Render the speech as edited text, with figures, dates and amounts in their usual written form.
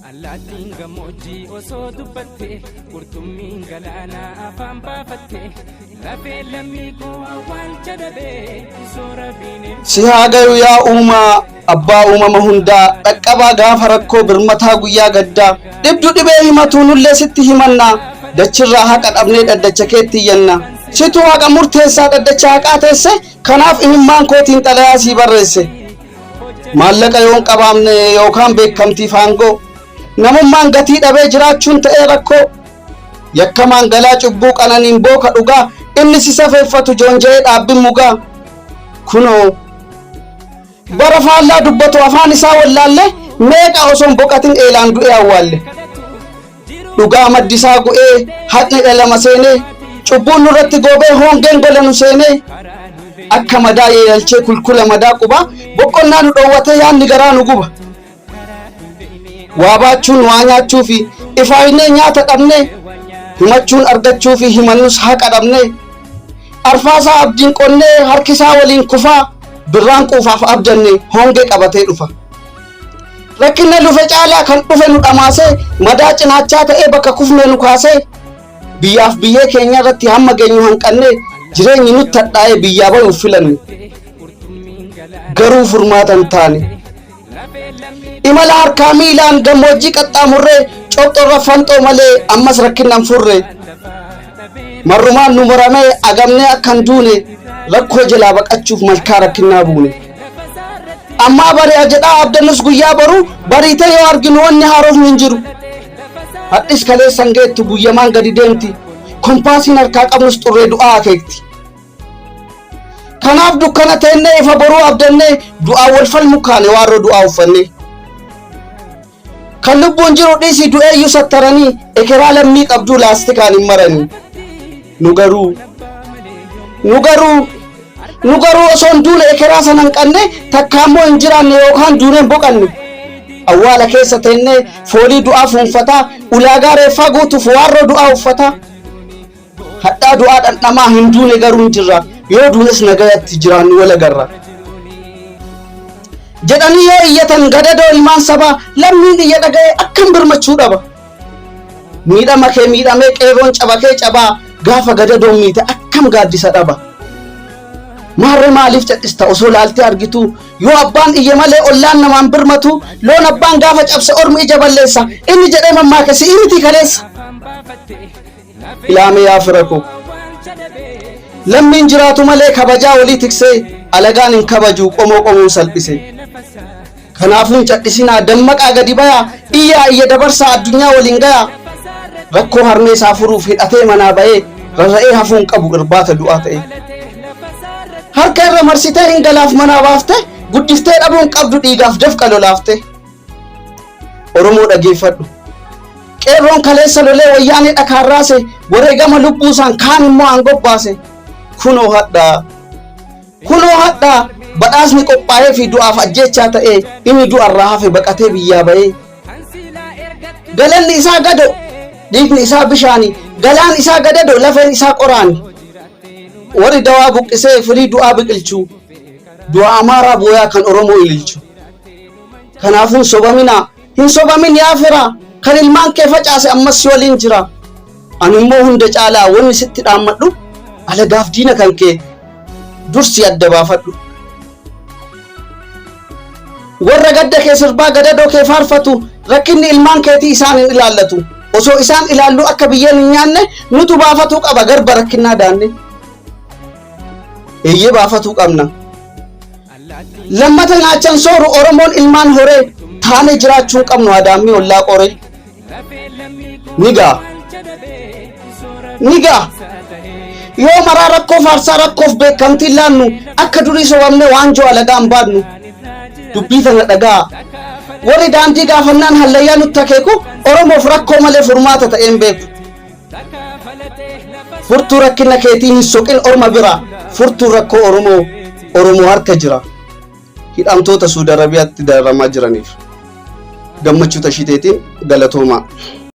Allaattiin gammoojjii osoo dubbatte, qurxummiin galaanaa afaan baafatte, lafee lammii koo awwaalcha dhabee soora biinee. Si haa gayu yaa uumaa abbaa uumama hundaa, dhaqqabaa gaafa rakkoo, birmataa guyyaa gaddaa. Dhibdu dhibee himatu, nullee sitti himannaa. Dachirraa haqa dhabnee dhaddacha keetti iyyanna. Situ haqa murteessaa, dhaddacha haqaa teesse. Kanaaf imimmaan kootiin xalayaa sii barreesse. Maallaqa yoon qabaamne yookaan beekamtiif aangoo, namummaan gatii dhabee jiraachuun ta'ee rakkoo. Yakkamaan galaa cubbuu, qananiin booka dhugaa, inni si safeeffatu joonja'ee dhaabbin mugaa. Kunoo bara faallaa dubbatu afaan isaa wallaalle, meeqa osoo hin boqatin eelaan du'ee awwaalle. Dhugaa maddi isaa gu'ee, haqni dhalama seenee, cubbuun nurratti goobee, hongeen gola nu seenee, akka madaa yeelalchee kulkula madaa qubaa, boqonnaa nu dhoowwatee yaadni garaa nu guba. Waa baachuun waa nyaachuu fi ifaayinee nyaata dhabnee, himachuun argachuu fi himannus haqa dhabnee, arfaasaa abdiin qonnee harkisaa waliin kufaa, birraan quufaaf abdanne hongee qabatee dhufa. Rakkinna lufe caalaa kan dhufe nu dhamaasee, madaa cinaachaa ta'ee bakka kufnee nu kaasee, biyyaaf biyyee keenya irratti hamma geenyu hanqannee, jireenyi nutti hadhaa'ee biyyaa bayuuf filanne. Garuu furmaata hin taane. Imala harkaa miilaan gammoojjii qaxxaamurree, cophxorra fanxoo malee ammas rakkinna hin furre. Marrumaan nu muramee agamnee akka hin duune, rakkoo jalaa baqachuuf malkaa rakkinnaa buune. Ammaa bari'a jedhaa abdannus guyyaa boru bariitee yoo arginu wanni haarofni hin jiru. Hadhis kaleessan geettu, guyyamaan gadi deemti. Kompaasiin harkaa qabnus xurree du'aa akeekti. Kanaaf dukkana teennee ifa boruu abdannee, du'aa wal falmu kaane waarroo du'aa uffannee. Kan lubbuun jiru dhiisii du'eeyyuu sattaranii ekeraa lammii qabduu laastikaan hin maranii. Nu garuu osoo hin duune ekeraa sana hin qabne, takka ammoo hin jiraanne yookaan duunee hin boqanne. Awwaala keessa teennee foolii du'aa fuunfataa, ulaagaa reeffaa guutuuf waarroo du'aa uffataa. Hadhaa du'aa dhandhamaa hin duune garuu hin jirra. Yoo duunes nagayatti jiraannu wal agarra. Jedhanii yoo iyyatan gadadoo ilmaan sabaa, lammiin iyya dhaga'ee akkam birmachuu dhaba. Miidhama kee miidhamee, qeerroon caba kee cabaa, gaafa gadadoon miite akkam gaaddisa dhaba. Maarree maaliif cadhista osoo laaltee argitu? Yoo abbaan iyye malee ollaan namaan birmatu, loon abbaan gaafa cabse ormi ija balleessa inni jedhee mammaake si'ii miti kaleessa. Ilaame yaa fira koo. Lammiin jiraatu malee kabajaa walii tiksee, alagaan hin kabaju qomoo qomoon salphise. Kanaafuu hin cadhisinaa, dammaqaa, gadi bayaa, iyyaa, iyya dabarsaa, addunyaa waliin gayaa. Rakkoo harmee isaa furuuf hidhatee manaa bayee rarra'ee hafuu hin qabu irbaata du'aa ta'e. Harka irra marsitee hin galaaf manaa baafte, guddiftee dhabuu hin qabdu dhiigaaf dafqa lolaafte. Oromoo dhageeffadhu. Qeerroon kaleessa lolee wayyaanee dhakaan raase, wareegama lubbuusaan kaan immoo aangoo baase. Kunoo hadhaa. Kunoo hadhaa badhaasni qophaa'ee fi du'aaf ajjeechaa ta'ee, inni du'arraa hafe baqatee biyyaa ba'ee. Galanni isaa gado, dhiigni isaa bishaani, galaan isaa gadado, lafeen isaa qoraani. Warri dawaa buqqisee firii du'aa biqilchu, du'a Amaaraa booyaa kan Oromoo ililchu. Kanaafuu hin sobaminaa, hin sobamin yaa firaa, kan ilmaan kee facaase ammas si waliin jira. Ani immoo hunda caalaa wanni sitti dhaammadhu, alagaaf diina kan kee dursi adda baafadhu. Warra gadda kee sirbaa gadadoo kee faarfatu, rakkinni ilmaan keetii isaan hin ilaallatu. Osoo isaan ilaallu akka biyyeen hin nyaanne, nutu baafatuu qaba garba rakkinnaa daanne. Eeyyee, baafatuu qabna. Lammata nyaachan sooru Oromoon ilmaan horee, taanee jiraachuu hin qabnu adaammii ollaa qoree. Ni ga'a. Ni ga'a. Yoo maraa rakkoo faarsaa rakkoof beekamtiin laannu, akka durii sobamne waanjoo alagaan baadnu. Dubbii tana dhagaa. Warri daandii gaafannaan hallayyaa nutti akeeku Oromoof rakkoo malee furmaata ta'een beeku. Furtuu rakkina keetii hin soqin orma bira. Furtuu rakkoo Oromoo Oromoo harka jira. Hidhamtoota Suudi Arabiyaatti dararamaa jiraniif. Gammachuu Tashiteetiin galatoomaa.